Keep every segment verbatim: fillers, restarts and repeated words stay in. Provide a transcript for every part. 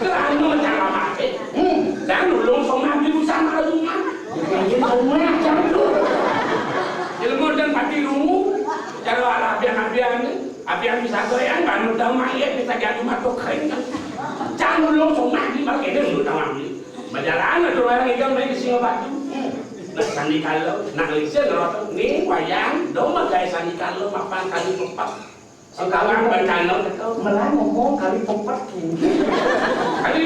Anu macam apa sih? Hmm, dan ulung somah di urusan rumah. Ini somah jam tu. Ilmu dan pati rungu. Cara apian-apian ni, apian bisa goyang, bantu tahu mayat bisa jadi mata kering. Jangan ulung somah di bagian ini ulung tahu ambil. Berjalan ada orang ikan main ke Singapura. Hmm. Nak sandi kalau, nak lesen apa? Ni wayang, doma gaya sandi kalau, mapan kali empat. Sekarang bencana kita malah ngomong kali pepet gini. Kali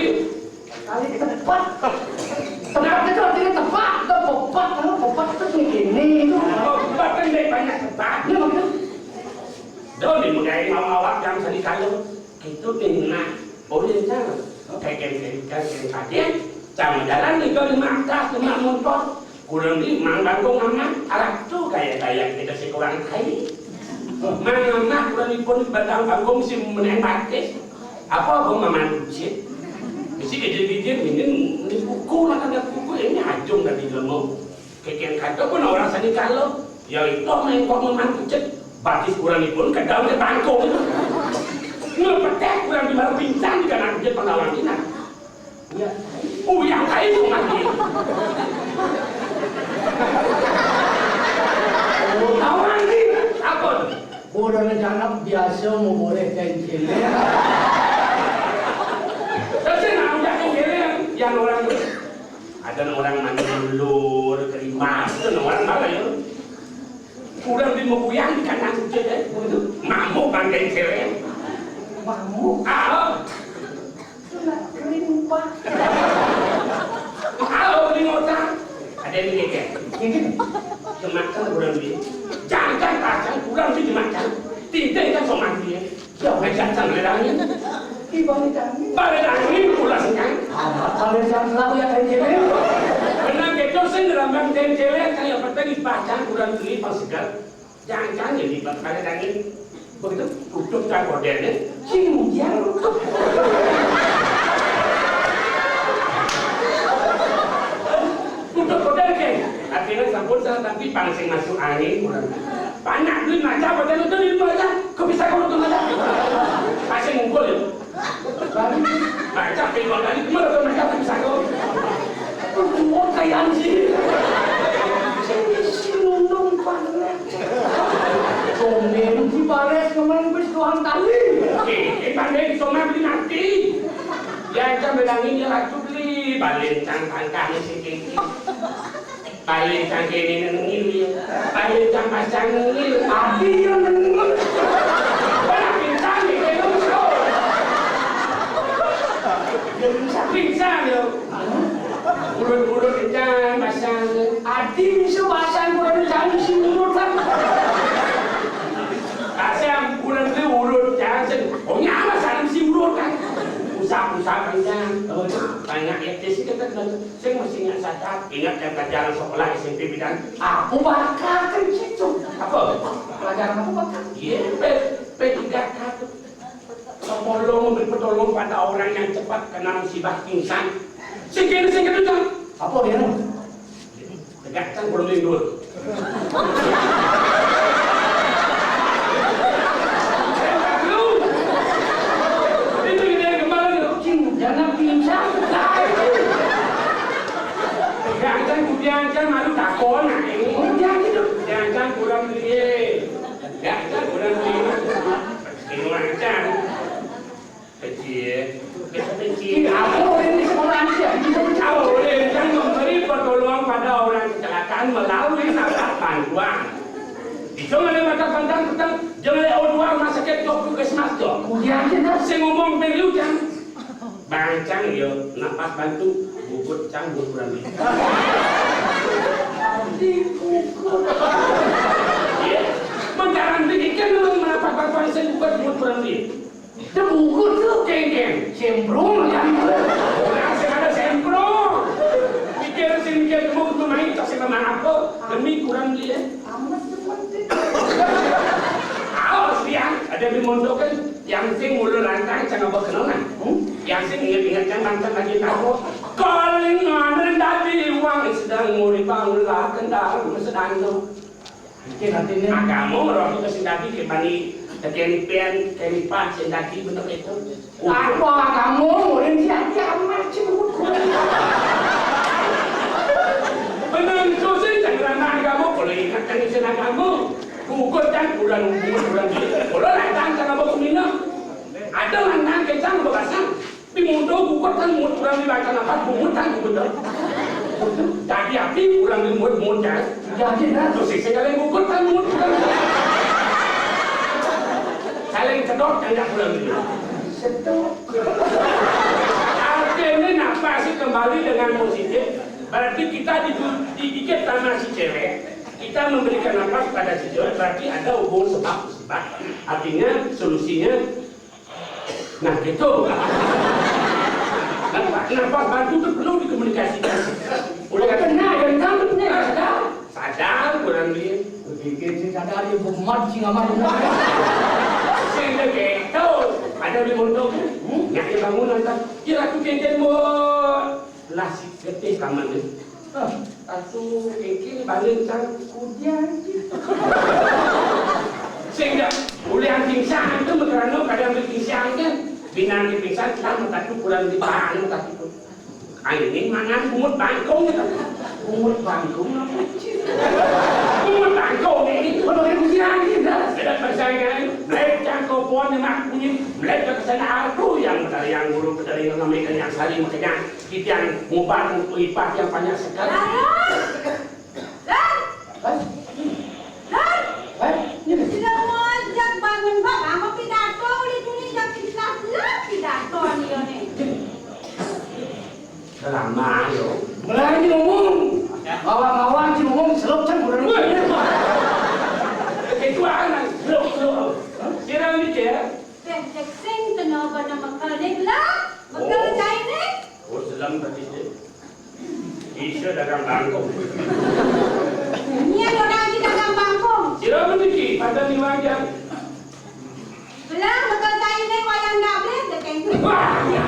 kali tepat. Tepat itu artinya tepat, atau pepet, kalau pepet itu begini itu. Pepet kan dari banyak tepat. Ya betul. Doni megai mau awak jam sandi kalau itu tinggal. Oh iya, jangan. Kayak kayak kayak kayak kaget. Jangan jalan nih kalau lima atas, lima motor. Kurang di mang bangkong amat, alah tu gaya-gaya kita si kurang kai. Mang amat kurang di pun batang bangkong si meneng batis. Apa abang maman kucit? Mesti kejil-kejil, ini, ini buku lah, ada buku, ini hajung dari lemo. Kekeng kata pun orang sandi kalau, ya itu main kok maman kucit. Batis kurang di pun ke daun ke bangkong. Ngepetek kurang di baru pingsan di kanan kucit pengawang kita. Ya. Uyang kain mati. Oh, tahu nanti apa? Udah rencana biasa mau boleh kencil ya. Tapi nak udah kencil yang orang ada orang mandi dulu, terima, itu orang mana ya? Kurang di mekuyang di kandang kucing, eh, begitu. Mamuk kan kencil ya. Mamuk? Ah, Nak kering, Pak. Kalau beli motor, ada yang mikir. Ini dimakan kurang duit. Jangan pasang kurang duit dimakan. Tidak kan sama dia. Ya, jangan sama lelangin. Di balik angin. Balik angin pulasnya. Amat balik jam selalu ya kayak gini. Benar gitu sih ngerambang dan cewek kayak apa tadi pasang kurang duit pas segar. Jangan-jangan jadi bakal angin. Begitu tutup kan gordenya, sing hujan tutup. Tutup gorden ke. Akhirnya sampun salah tapi pangsing masuk angin kurang. Banyak duit macam apa dan itu di rumah aja. Kok bisa kau tutup aja? Pasti ngumpul ya. Baca film tadi, mana tuh mereka bisa kau? Tuh, kayak anjing. Sini, sini, nundung, panas. Komen, di baris, kemarin, bis, Tuhan tadi. Oke, kita nih, cuma beli nanti. Ya, kita bilangin ya, laju beli. Balen, cang, tangkang, si Kiki. Paling cangkene nengil ya. Paling cang pasang nengil. Adi yo nengil. Wah, pingsan nih, kayak lu, bro. Dia pingsan, pingsan, yo. Urut-urut cang pasang. Adi bisa pasang, urut cang si urut kan. Pasang, urut, urut cang. Oh, nyaman, sana si urut kan. Usap-usap cang. Banyak ya, sih, kata, kata. Sing mesti ingat sadar, ingat yang pelajaran sekolah S M P bidan. Apa bakal kan situ? Apa? Pelajaran apa bakal? Iya, P, P tiga K tuh. Tolong memberi pertolongan pada orang yang cepat kena musibah pingsan. Sing kene sing kene, Cang. Apa dia? Tegak, Cang, belum tidur. Itu ide yang kemarin, Cing, jangan pingsan. Jangan kudiang kan malu takon, nah, ini. Kudiang gitu. Jangan kurang duit. Jangan kurang duit. Ini macam. Kecil. Kecil. Apa boleh di sekolah aja? Bisa tahu boleh kan memberi pertolongan pada orang kecelakaan melalui alat bantuan. Itu mana mata pandang petang, jangan ada orang rumah sakit dok puskesmas dok. Kudiang kita. Saya ngomong beliau kan. Bang Cang yo, nak pas bantu, bubut Cang bubut kurang duit. Iya. Menggaranti ikan lu mana pas bantu saya bubut bubut kurang duit. Dia bubut tuh kengkeng, semprong kan. Orang sih ada semprong. Pikir sih mikir mau tuh main kasih nama apa? Demi kurang duit. Amat tuh penting. Awas dia, ada di mondokan. Yang sing mulu lantang, jangan bawa kenal, nah. Hmm? Yang sing ingat-ingat kan mantan lagi tahu. Calling on and dari uang sedang mau dibangun lah, kendal sedang tu. Mungkin nanti ni. Agama orang tu kasih tadi ke bani Kelipen, kelipan, sing dadi bener itu. Apa kamu? Ulin siap-siap amat sih, buku. Menungso sing jangan kamu, kalau ingat kan isin kamu. Gugut kan bulan bulan bulan. Kalau datang sama bawa minum. Ada lanang kencang bawa basang. Di muda gugut kan mut kurang dibaca apa bungut kan gugut. Jadi api kurang di mut mut kan. Jadi nah. Terus sing kalian gugut kan mut kurang. Saling cedok kan nggak kurang gitu. Sedot. Artinya nafas kembali dengan positif. Berarti kita di, diikat sama si cewek. Kita memberikan nafas pada si cewek. Berarti ada hubungan sebab akibat. Artinya solusinya. Nah, gitu. Nafas, nafas bagus itu perlu dikomunikasikan. Oleh karena yang kamu benar sadar. Sadar kurang dia. Bikin sing sadar dia bemat sing amat benar. Sing dia gitu. Ada di motor. Hmm? Nyak dia bangun lantas. Kira aku kengken buat. Lah si getih kamane. Ah, atu kengken balik cang kudian. Sehingga ulian pingsan itu meterano kadang pingsan kan. Binang di pingsan, lah, mata tu kurang di bahan, mata tu. Ah, ini mangan bungut bangkong gitu. Bungut bangkong apa sih? Bungut bangkong ini. Kalau yang kudian gitu. Ada persaingan, naik cangkau pohon yang mak bunyi, melihat ke sana aku yang dari yang guru, dari yang namanya yang sari makanya. Kita yang ngubah ipat yang banyak sekali. Lalu, Lan, Hah? Lan, Hah? Ini. Sudah mau ajak bangun, Pak. Kamu pidato, ulit-ulit, jangan jelas-jelas pidato nih, yo, nih. Lama, yo. Mulai ngomong. Awak-awak ngomong, selok kan, bukan. Weh. Itu anak, selok, selok. Hah? Kira ini, ya? Cek, cek, sing kena bana mekel ni, Lan. Mekel Oh. Cai ni. Oh, selam tadi, Cik. Isa dagang bangkong. Ni ada orang ni dagang bangkong. Sira meniki pada ni wajan. Belah betul saya ni wayang dah boleh, dia kengkring. Wah, ya.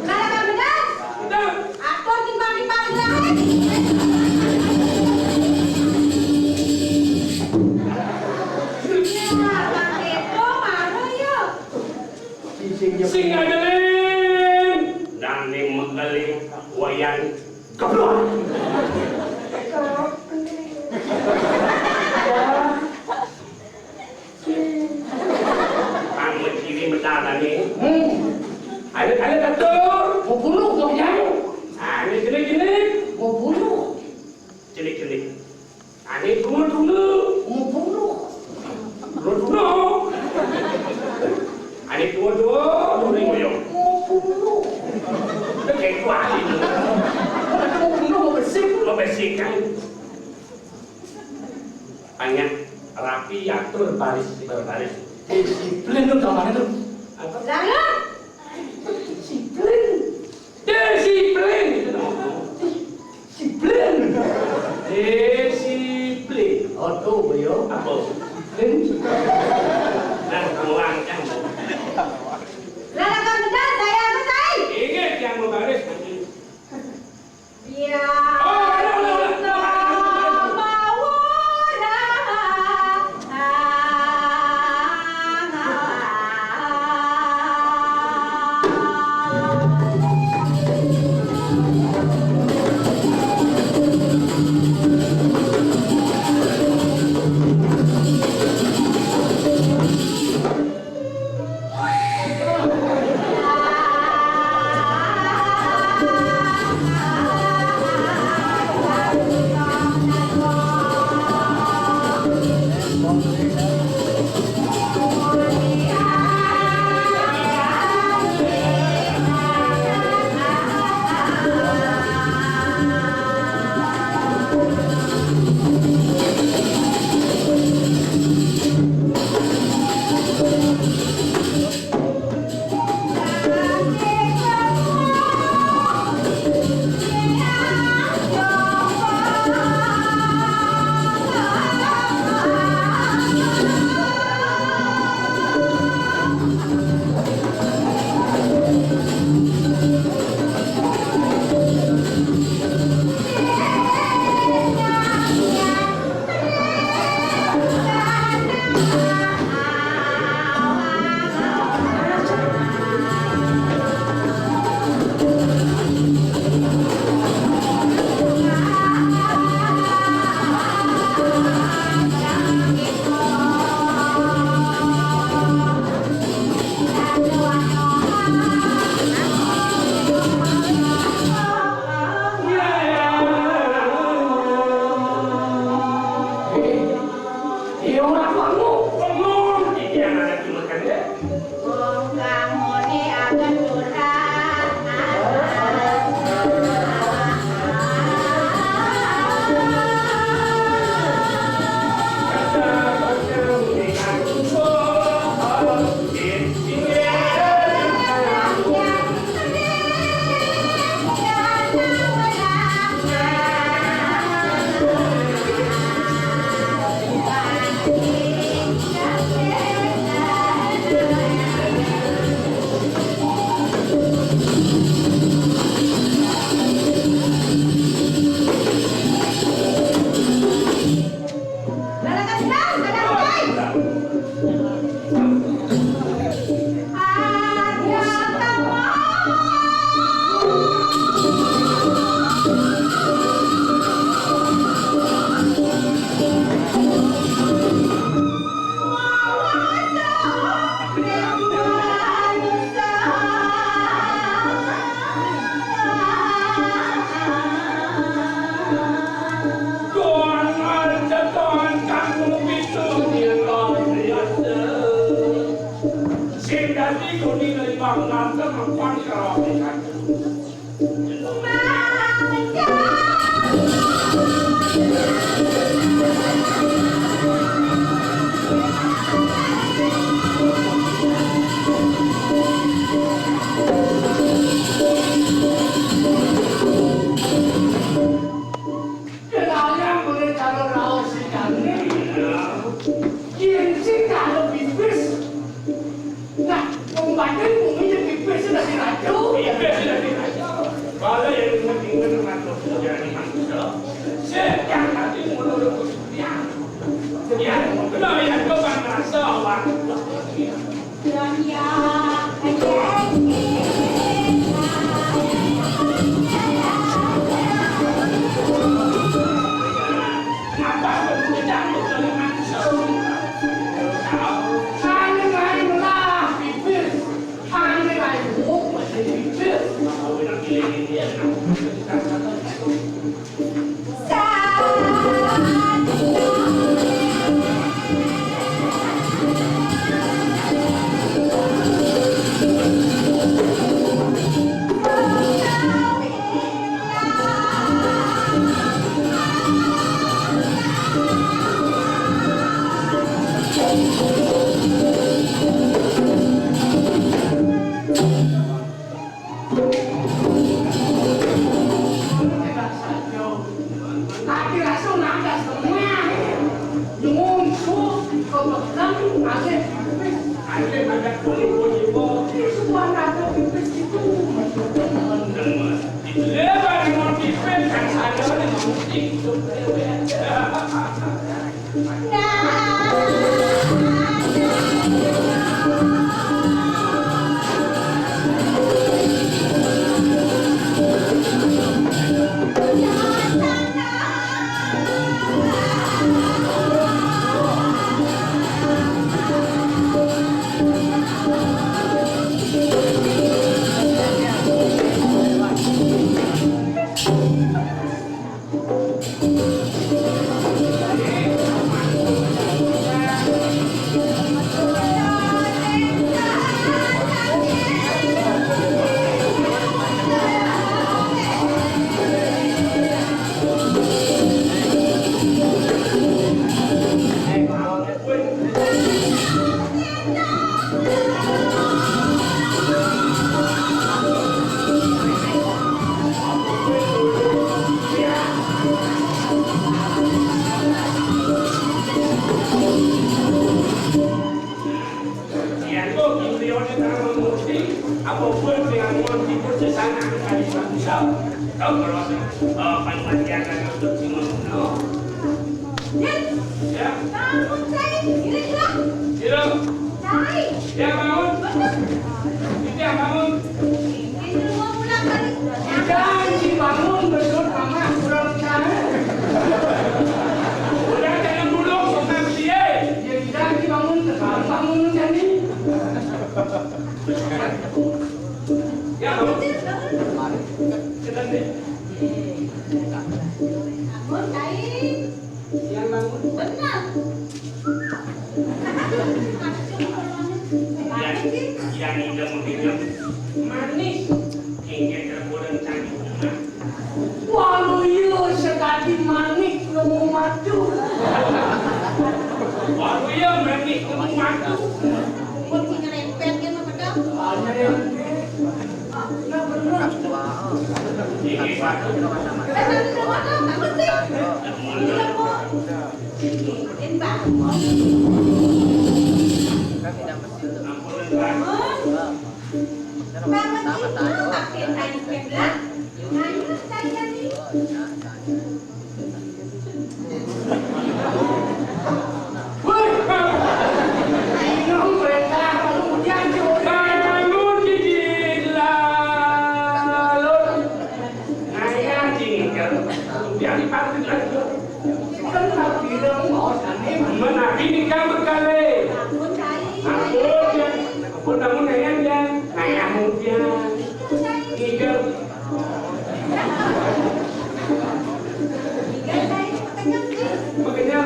Kalau tak benar, Betul. Atur timbang-timbang gelah, eh. Ya, Bang Pedro, marah ya. Sing aja, Lin. Nang ni menggali wayan keblok. Kamu ciri benar ni. Hmm. Ada, ada satu. Mau bunuh kau yang. Ah, ini sini, sini. Mau bunuh. Sini, sini. Ani tunggu, tunggu. Mau bunuh. Tunggu, tunggu. Ani tunggu, tunggu. Tunggu, tunggu. Mau bunuh. Itu kayak kuali. Mau bunuh, mau bersih. Mau bersih kan. Banyak rapi, atur, baris, berbaris. Disiplin tu kamarnya tu. Apa? Jangan. Disiplin. Disiplin. Disiplin. Disiplin. Oh, tu, yo. Apa? Disiplin. Nah, kamu angkat. Lah, lah, kan benar, saya apa, saya? Ingat yang mau baris. Ya. Oh, ulang, ulang, ulang. Sing dadi guni lembang nganten empang karo. Kenalnya boleh calon raos si Cangni. Yen sing karo pipis. Nah, wong Banten ngomongnya pipis dadi raja. Pipis dadi raja. Kalau yang inget-inget raja jadi manusia. Sing yang tadi menurut Gusti. Ya, benar ya, coba ngerasa, Pak. Yen kok ki priyane karo Gusti, apa buat sing amun dipun sesanan kali manusia? Kok karo, eh, panjang kan untuk sing ngono. Din! Ya. Bangun, Cai. Ini juga. Hidup. Cai. Ya, bangun. Bangun. Ini yang bangun. Ini mau pulang balik. Jangan dibangun, menurut Mama kurang Cai. Udah, jangan duduk, Mama dia. Ya, jangan dibangun, sekarang bangun, Cai. Ya, bangun. Bangun, Cai. Yang bangun. Benar. Yang, yang idem-idem manis. Tinggi terbulan cantik. Walu iya sekali manik nemu madu. Walu iya manik nemu madu. Kunci nyerempet kan, Pak Pedang? Hanya yang ini. Nah, benar. Ini madu. Benar, benar, benar. Takut sih. Iya, Pak. Ini, Pak. Bangun. Bangun itu pakai kain kebelak. Ayo, saya nih. Woi, minum mereka, lalu hujan, bangun, Cici. Lalu, ayah tinggal. Biar dipanggil lagi. Kan tak bilang mau sana. Menabi nikah berkali. Ampun, ya. Ampun, namun ayah, ya. Ayah muda. Tiga. Makanya.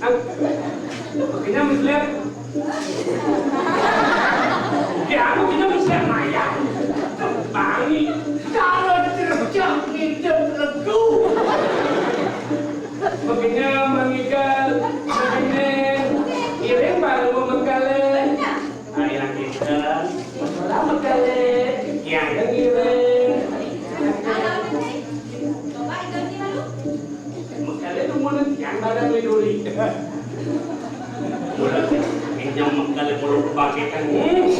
Ah, makanya mesti lihat. Ya, aku kita mesti lihat maya. Bangi. Kalau cercah hidup legu. Makanya mangigal, makanya iring baru membekali. Ayah kita, masalah mekale, yang dengirin. Mekale tu mana tiang barang ni duri. Mula minyak mekale perlu pakai kan. Hmm.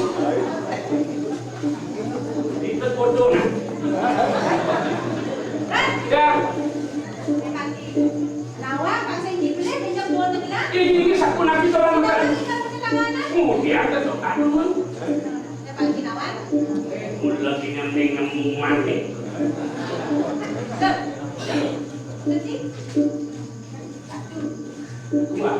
Itu bodoh nah. Dah. Nawang, Pak Senji, boleh pinjam dua tenggelam? Ini, ini sapu nabi seorang. Kenapa kita punya tangan? Kemudian ke sokat dulu. Ya, Pak Gunawan. Mula kena nemu mati. Satu. Satu. Dua.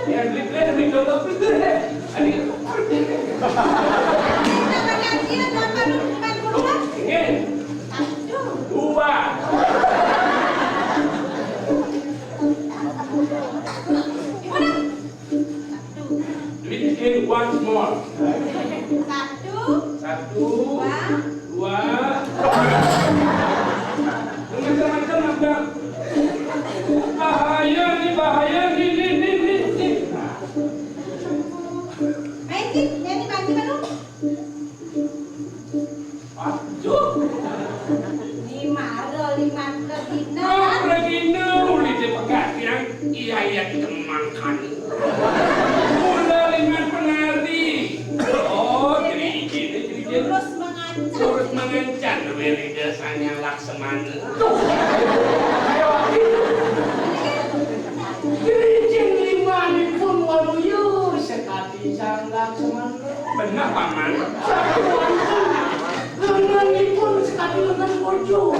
Ya, beli, beli, beli, contoh, beli, beli. Ini. Kita bergantian, berapa dulu? Bukan dulu, Pak? Ini. Satu. Dua. Gimana? Satu. Do it again once more. Satu. Satu. Dua. Dua. Macam-macam, Abang. Bahaya ni, bahaya ni, ni, ni, ni, ni. Main, Cik. Nyanyi, Pak Haji, baru. Aduh. Ni mara liman ke dina. Kau pergi nuli di pegat yang iya, iya, kita mangkan. Mula liman penari. Oh, jadi ini, jadi ini. Terus mengancam. Terus mengancam, Wiri Desanya Laksamana. Tuh. Ayo, Rijin limanipun Waluya sekadi Sang Laksmana. Bener, Paman. Sapunika lengenipun sekadi lengen bojo.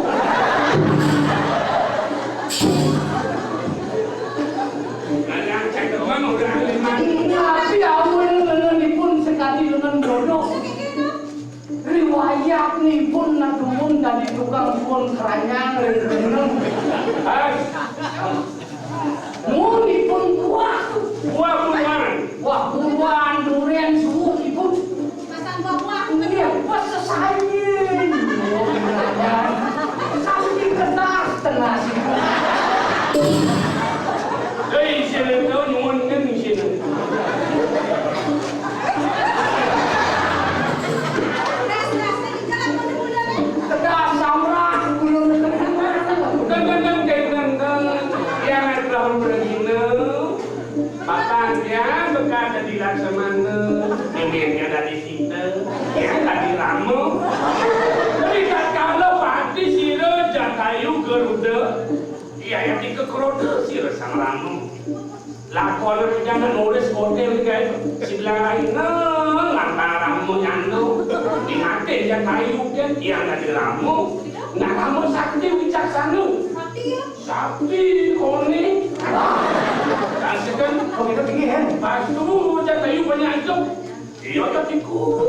Kadang cak doang udah ahli mandi. Tapi amun lengenipun sekadi lengen bojo. Riwayatnipun nadumun dadi tukang pun keranyang ring gunung. Hai. Munipun buah. Buah buruan. Buah buruan, durian, suwukipun. Pasang buah-buah. Nggih, pas sesayen. Saking kedas, tenas. Hei, sini tahu nuwun kan sini. Tegas samrak, belum. Kan, kan, kan, kan, kan, kan. Yang adalah berzina, papan dia bekas dari Laksamana, miminnya dari sini. Yang tadi rame. Tapi tak Garuda, iya, ya, tiga keroda, sira sang rama. Lakon rencana nulis hotel, guys. Sebelah lain, nah, lantaran menyandung. Di mati, ya, kayu, kan. Iya, nggak ada rama. Nah, rama sakti wicaksana. Sakti, ya? Sakti, kone. Nah, sekarang, kok kita tinggi, kan? Pas itu, cak kayu banyak itu. Iya, ya, tiku.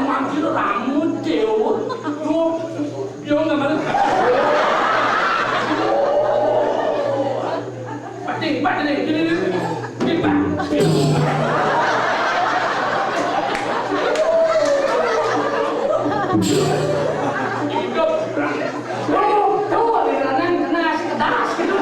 Manggil rambut, Dewa. Duh, dia nggak mana. Pating, pating, ini, ini, ini, ini, Pak. Hidup. Tuh, tuh, di lanang kena si kedas gitu.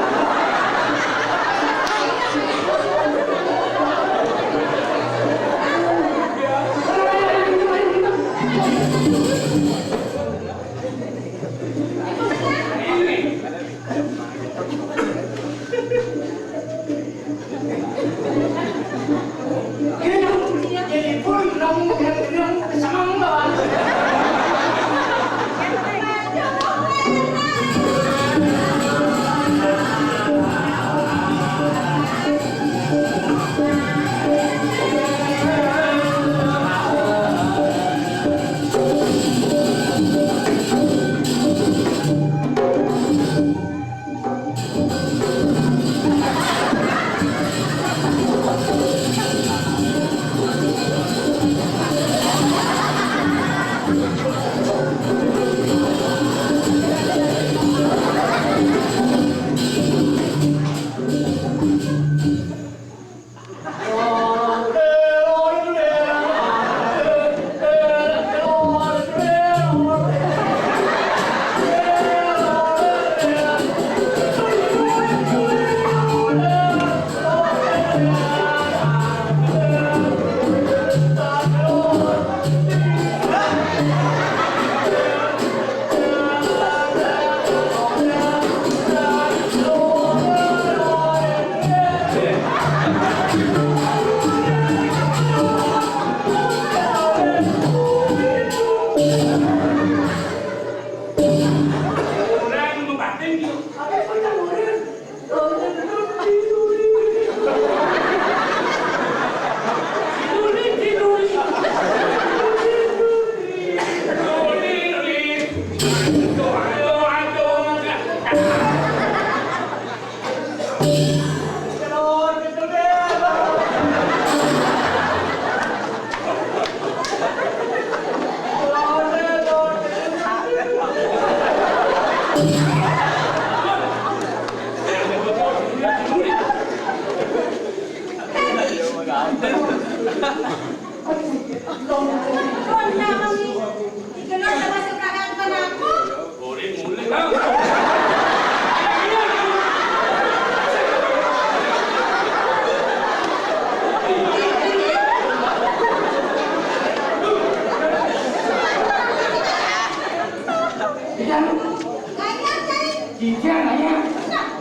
Dia nanya.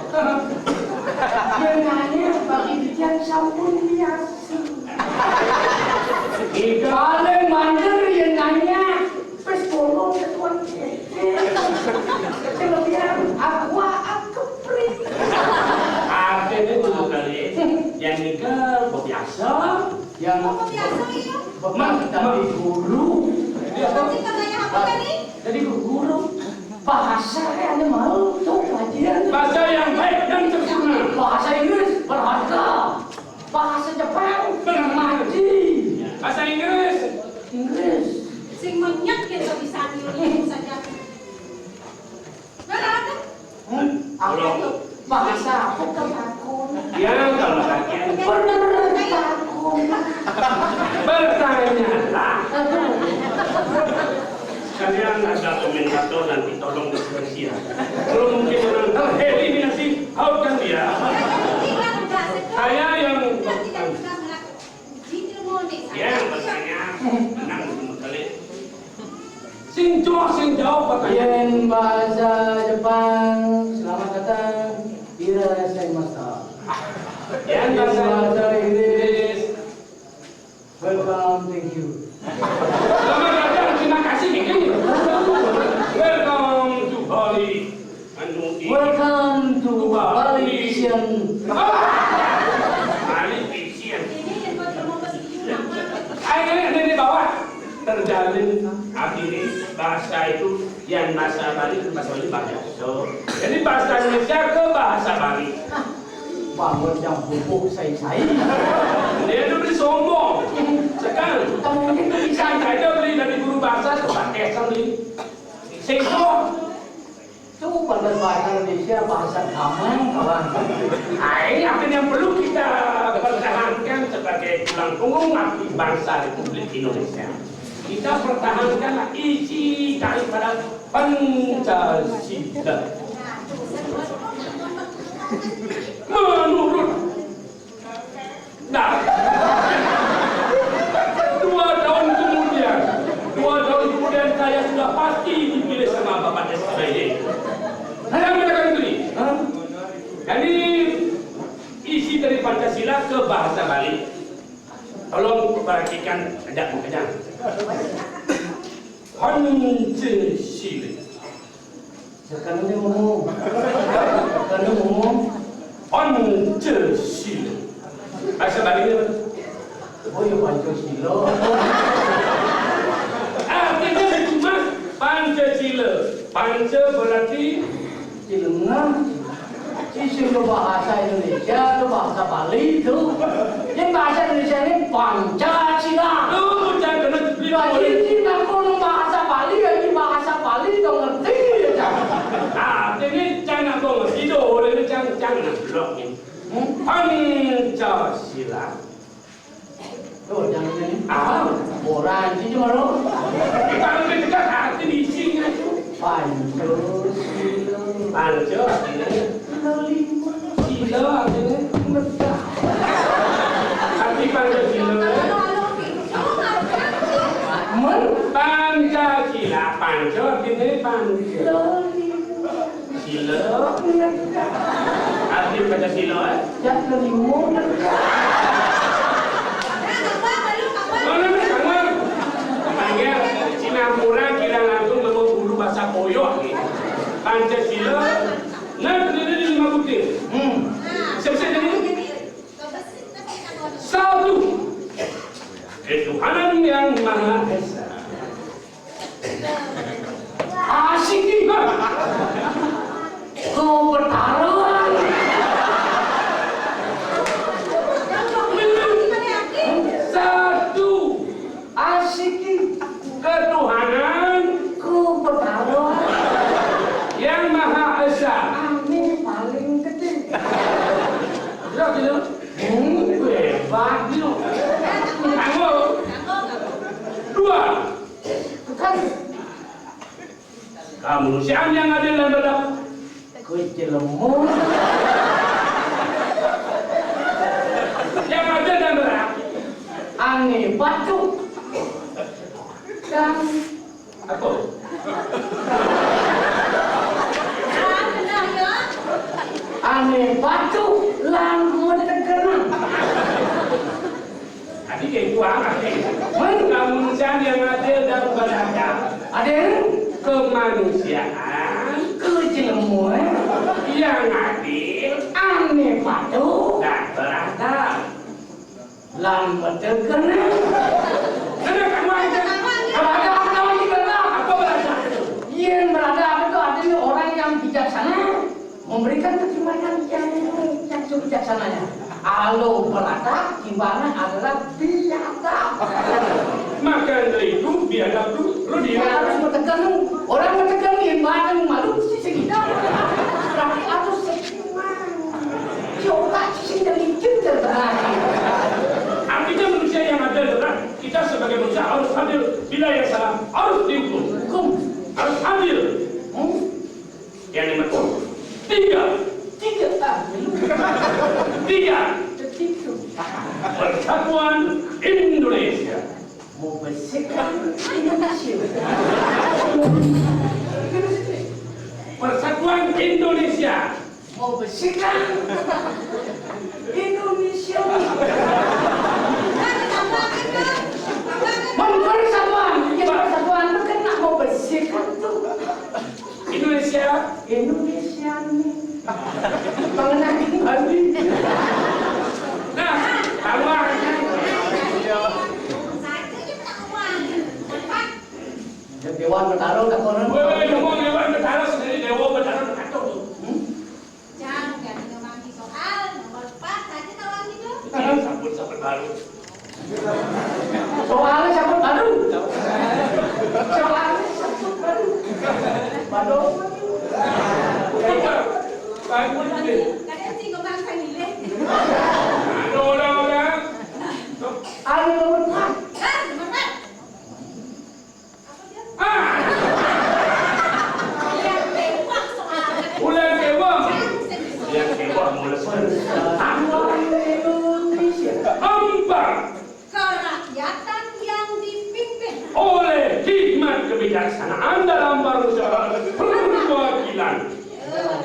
Dia nanya, bagi dia sampun biasa. Paling manjur yang nanya, wis tolong ketuan. Kelebihan aqua akepri. Artinya dulu kali, yang nikah biasa, yang biasa, iya. Mang, tapi guru. Iya, Pak. Jadi guru. Bahasa kayak ada mau tuh kajian. Bahasa yang baik dan sempurna. Bahasa Inggris berharga. Bahasa Jepang bermati. Bahasa Inggris. Inggris. Sing menyek kita bisa dulu saja. Nah, ada. Hmm? Apa itu? Bahasa apa tuh, Kakun? Ya, kalau lagi. Bener, Kakun. Bertanyalah. Aduh. Sekalian ada komentator nanti tolong dipersiap. Kalau mungkin menang, eliminasi, out kan dia. Saya yang, ya, bertanya, menang sekali. Sing jauh, sing jauh pertanyaan. Yen bahasa Jepang, selamat datang, irasshaimase. Yen bahasa Inggris, welcome, thank you. Selamat datang, terima kasih, thank you. Welcome to Bali. Anu, Welcome to Bali Vision. Bali Vision. Ayo, ini, ini, ini bawa. Terjalin arti ini bahasa itu, yang bahasa Bali ke bahasa Bali bahasa. So, jadi bahasa Indonesia ke bahasa Bali. Bangun yang bubuk sai-sai. Dia tu beli sombong. Sekarang. Kamu mungkin bisa. Saya beli dari guru bahasa, coba tes beli. Siswa. Itu pada bahasa Indonesia, bahasa damai, kawan. Nah, ini apa yang perlu kita pertahankan sebagai tulang punggung arti bangsa Republik Indonesia. Kita pertahankan isi daripada Pancasila. Menurut Nah, dua tahun kemudian, dua tahun kemudian saya sudah pasti dipilih sama Bapak S B Y. Saya mengatakan begini, jadi isi dari Pancasila ke bahasa Bali. Tolong perhatikan, tidak makanya. Pancasila. Sekarang dia ngomong. Sekarang dia ngomong. Pancasila. Bahasa Bali apa? Oh ya, Pancasila. Artinya cuma Pancasila. Panca berarti Cilengah. Sisi itu bahasa Indonesia, itu bahasa Bali itu. Ini bahasa Indonesia ini Pancasila. Lu jangan kena jepit. Bahasa ini aku bahasa Bali, ya ini bahasa Bali itu ngerti ya, Cang. Ah, ini Cang apa ngerti itu, orang ini Cang, Cang ngeblok ini. Hmm? Pancasila. Tuh, jangan ini. Ah, orang sih cuma lo. Kita lebih dekat hati di sini. Pancasila. Panca artinya lima. Sila artinya megah. Tapi Pancasila. Men? Pancasila, Panca artinya Panca. Sila. Arti Pancasila, eh? Yang kelima. Mana ni, sama? Panggil Sinampura kira langsung nemu guru bahasa Koyok ni. Pancasila. Nah, terdiri dari lima butir. Hmm. Siapa-siapa ni? Satu. Ketuhanan Yang Maha Esa. Asik ni. Kau bertaruhan. Satu. Asik ni. Ketuhanan. Kau bertaruhan. Yang Maha Esa. Amin paling gede. Sudah gitu. Hmm, hebat gitu. Tangguh. Dua. Kemanusiaan yang adil dan beradab. Kucilemu. Yang adil dan beradab. Ane patuh. Dan apa? Ane patuh lan metegenan. Tadi kayak gua amat nih. Kemanusiaan yang adil dan beradab. Adil? Kemanusiaan. Kejelemuan. Yang adil. Ane patuh. Dan beradab. Lan metegenan. Beradab apa namanya beradab? Apa beradab itu? Yang beradab itu artinya orang yang bijaksana. Memberikan ketimbang yang, yang bijaksananya. Alo beradab, timbangnya adalah biadab. Maka dari itu, biadab tu, lu dia. Ya, harus metekan tu. Orang metekan, dia badan malu, si segitu. Tapi harus setimbang. Coba sih dari jengkel berani. Artinya manusia yang adil adalah kita sebagai manusia harus adil. Bila yang salah, harus dihukum. Hukum. Harus adil. Hmm? Yang nomor tiga. Tiga, ah, belum. Tiga. Ketiga. Persatuan Indonesia. Mau bersihkan Indonesia. Persatuan Indonesia. Mau bersihkan Indonesia. Mau persatuan, ya persatuan itu kan nak mau bersihkan tu. Indonesia. Indonesia. Mengenai tadi. Nah, tambah. Dewan Betara tak konon. Woi, woi, ngomong Dewan Betara sendiri, Dewa Betara tak tahu. Hmm? Jang, jadi ngemaki soal, nomor empat saja kawan itu. Ini sabun, sabun baru. Soalnya sabun baru. Soalnya sabun baru. Baru. Baru. Kadang sih ngomong saya nilai. Ada orang-orang. Anu, nomor empat. Ah, nomor empat. Apa dia? Ah! Ulang kewang. Ulang kewang, mules. Empat. Kerakyatan yang dipimpin oleh hikmat kebijaksanaan dalam bangsa perwakilan.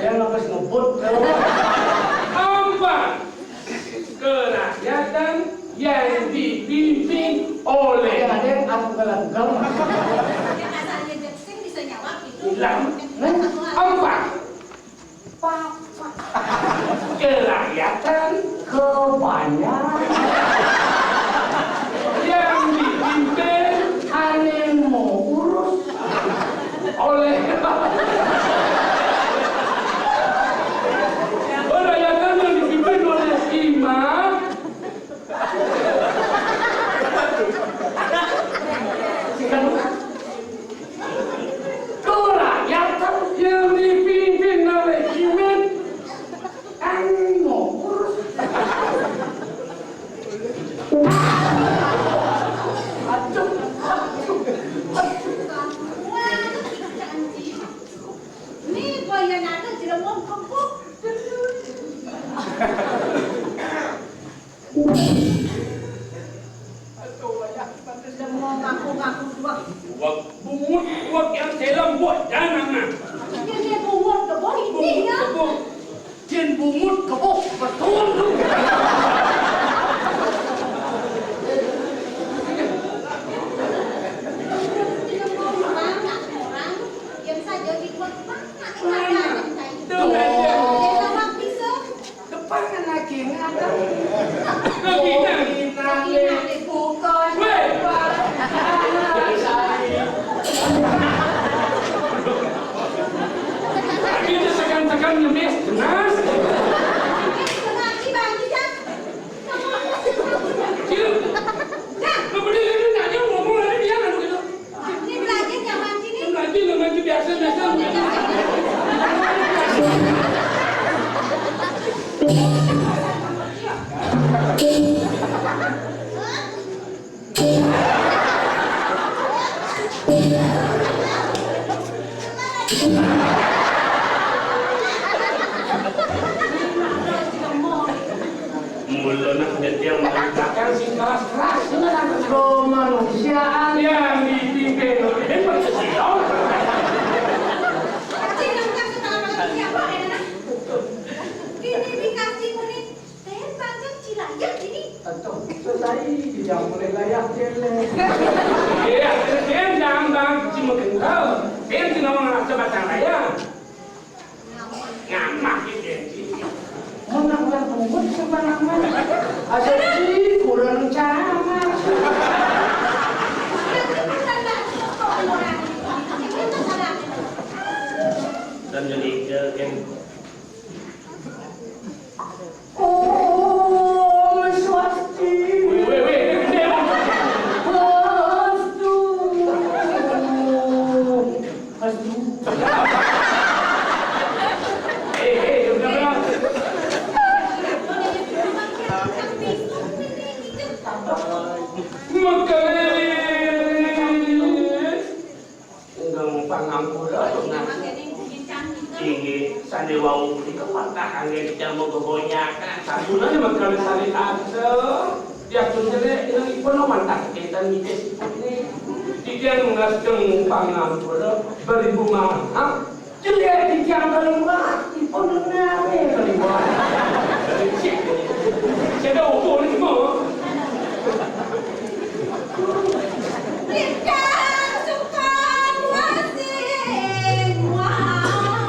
Dia nggak pas ngebut. Empat. Kerakyatan yang dipimpin oleh. Ada yang aku kalau gama. Yang asalnya Jackson bisa nyawab itu. Hilang. Empat. Papa. Kerakyatan kebanyakan yang dipimpin aneh mau urus oleh kerakyatan yang dipimpin oleh Imam. Kerakyatan yang dipimpin oleh Imam. Anu, urus. Aduh, aduh, aduh. Wah, janji. Ini buaya nada jelema kebuk. Aduh, wayah. Jelema ngaku-ngaku dua. Buat bungut, buat yang selam, buat jangan, nah. Ini dia bungut kebuk ini, ya. Bungut kebuk. Jin bungut kebuk betul tu. Orang yang saja di rumah mana? Tuh. Dia sama bisa. Depan kan lagi, ini ada. Lagi, kan? Bukan. Weh. Ini tekan-tekan ngemis, jelas. Sini. Nah, kemudian ini nanya ngomong lagi dia lalu gitu. Ini belajar zaman sini. Belajar zaman sini biasa, biasa. Mula nak nyetir makan belakang sing keras-keras. Kemanusiaan yang dipimpin oleh Pancasila. Ini dikasih kuning. Ten pancen cilayah ini. Tentu, selai tidak boleh layah jelek. Iya, ten jangan bang, cuma kental. Ten cuma ngerasa batang layah. Ngamah gitu ya. Mau nak ulang bungut sembarangan. Ada sih kurang camat. Dan jadi, ya, kan. Om Swasti. Weh, weh, weh, weh, weh. Astu. Astu. Eh, eh, udah, udah. Makan. Undang pangampura, nah. Inggih, sane wau punika wantah kangge didamel bebonyakan. Sampun mangkana sane tante. Diatur jelek, inang ipun wantah ketan ngitis ipun. Titiang ngasteng pangampura, beribu maaf. Jelek titiang keluar, ipun nare keluar. Saya dah ukur ni semua. Bintang suka wasing wah.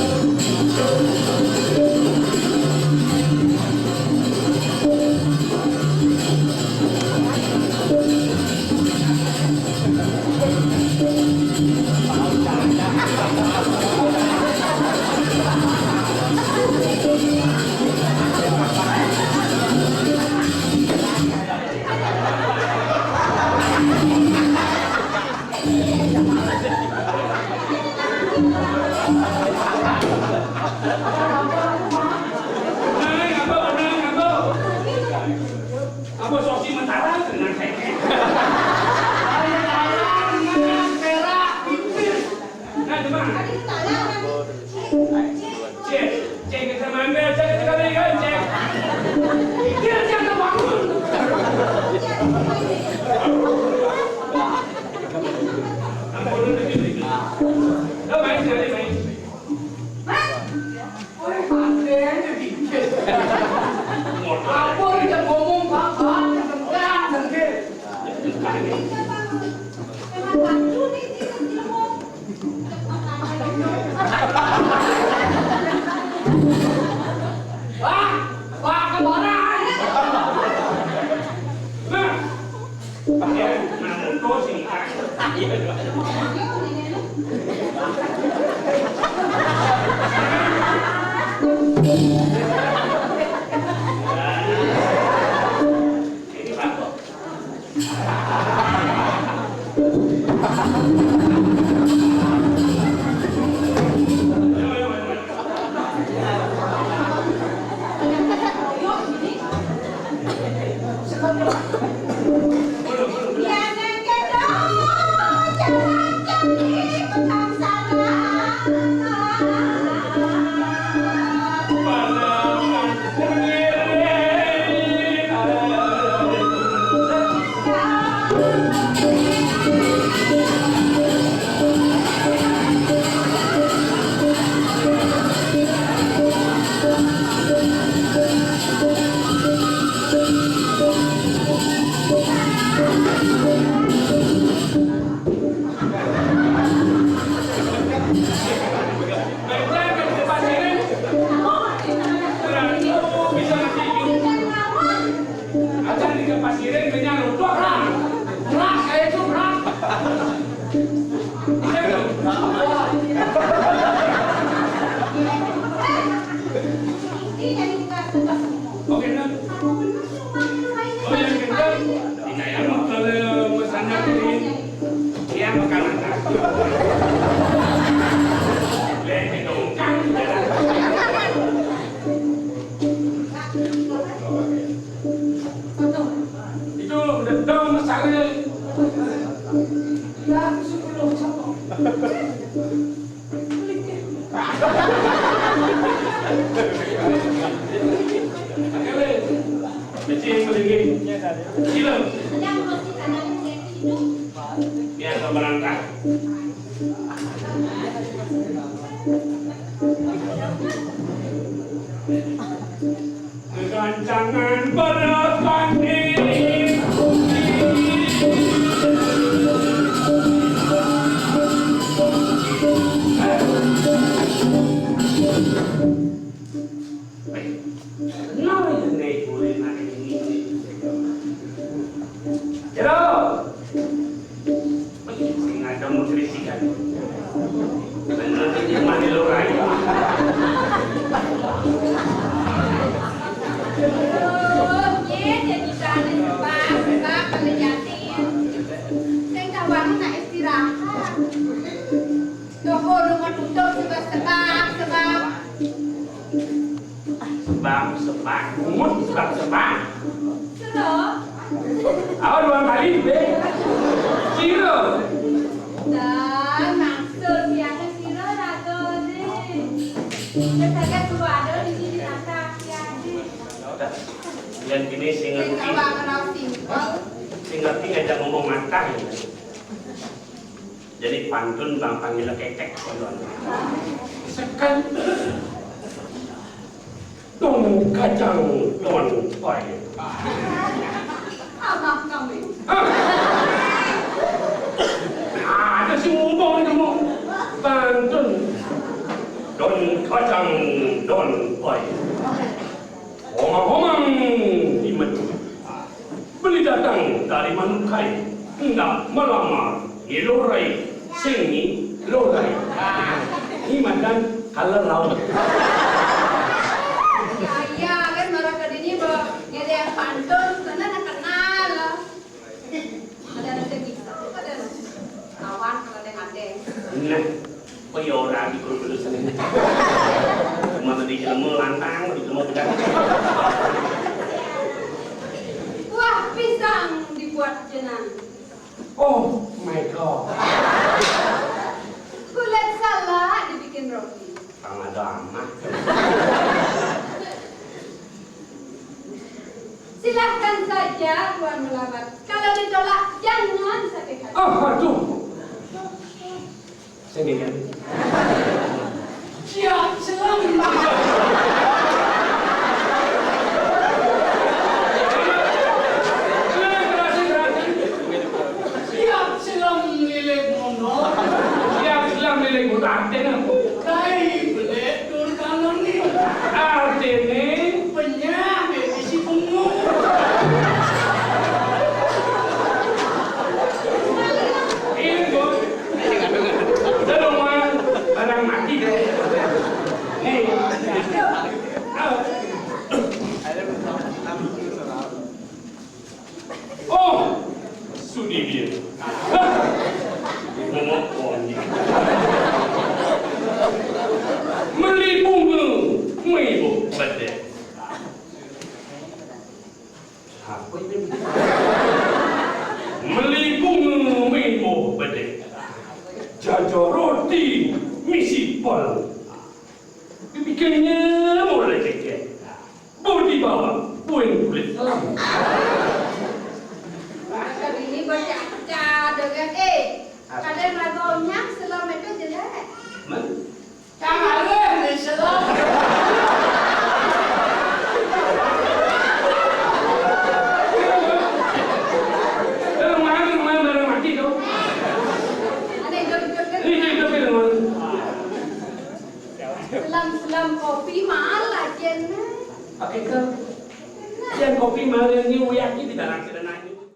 Apa sosi mentara dengan saya? Saya tahu, perak, pipis. Nah, coba. Cek, cek kita mampir, cek kita kali kan, cek. Dia jangan bangun. Ampun, udah gitu. Lo main sekali, main. Hah? Ora paten iki. Apa iki ngomong bapak tentang dengke. Wah, wah, kembaran. Nah, Acan di kapasirin, banyak runtuh, rak. Rak, kayak itu, rak. Iya, dong. Oke, nah. Oh, yang kencang. Ini yang kalau misalnya ini, dia makan anak. Lagi dong, kan. Itu udah dong, misalnya. Ya, aku suruh dong, sama. Mesti yang melingin. Gila. Ini atau berangkat. Gancangan berkanding. Nah, ini boleh nak ini. Jero. Sing ada mau kritikan. Bener ini mani lo rai. Aduh, nyé jadi bahan sebab, sebab pada jati. Sing kawan nak istirahat. Doho lu mau tutup sebab, sebab, sebab. Sebab, sebab, bungut, sebab, sebab. Sira. Awak dua kali, be. Sira. Dan maksud yang sira raga ni. Kesaga tu ada di sini nata siadi. Yang kini sing ngerti. Sing ngerti ngajak ngomong mata. Jadi pantun bang panggil ketek, pantun. Sekan. Don kacang, don pai. Anak kami. Hah? Ada si ngomong itu mau pantun. Don kacang, don pai. Homang-homang di Medu. Beli datang dari Manukai, hendak melamar Nyi Lorai, sing Nyi Lorai. Nyi madan kalerau. Iya, kan marah ke dini, Bang. Ada yang pantun, karena nak kenal. Ada rezeki, ada awan, kalau ada yang ada. Nah. Oh ya, orang di guru-guru sana. Cuma tadi ilmu lantang, tadi ilmu bedak. Buah pisang dibuat jenang. Oh my God. Kulit salak dibikin roti. Tang ada amat. Silahkan saja Tuan melamar. Kalau ditolak, jangan sakit hati. Oh, aduh. Sing ngene. Siap selam. Siap selam lilit mono. Siap selam lilit mono. Artine? Kai belik tur kalone. Artine? Penyakit isi bengong. Ini, Bu. Udah dong, Wan. Barang mati deh. Nih. Ah. Oh, Sudibir. Di misi pol. Dipikirnya mulai cekek. Bodi bawang, buin kulit selam. Masa bini bercaca dengan, eh, kadang lagu onyang selam itu jelek. Men? Kamare di selam. Kalau main, main bareng mati tu. Ada hidup-hidup kan? Ini hidup-hidup kan? Selam-selam kopi mahal lah, Jen. Oke, ke. Yang kopi mahal yang ni uyak ni di dalam sederhana.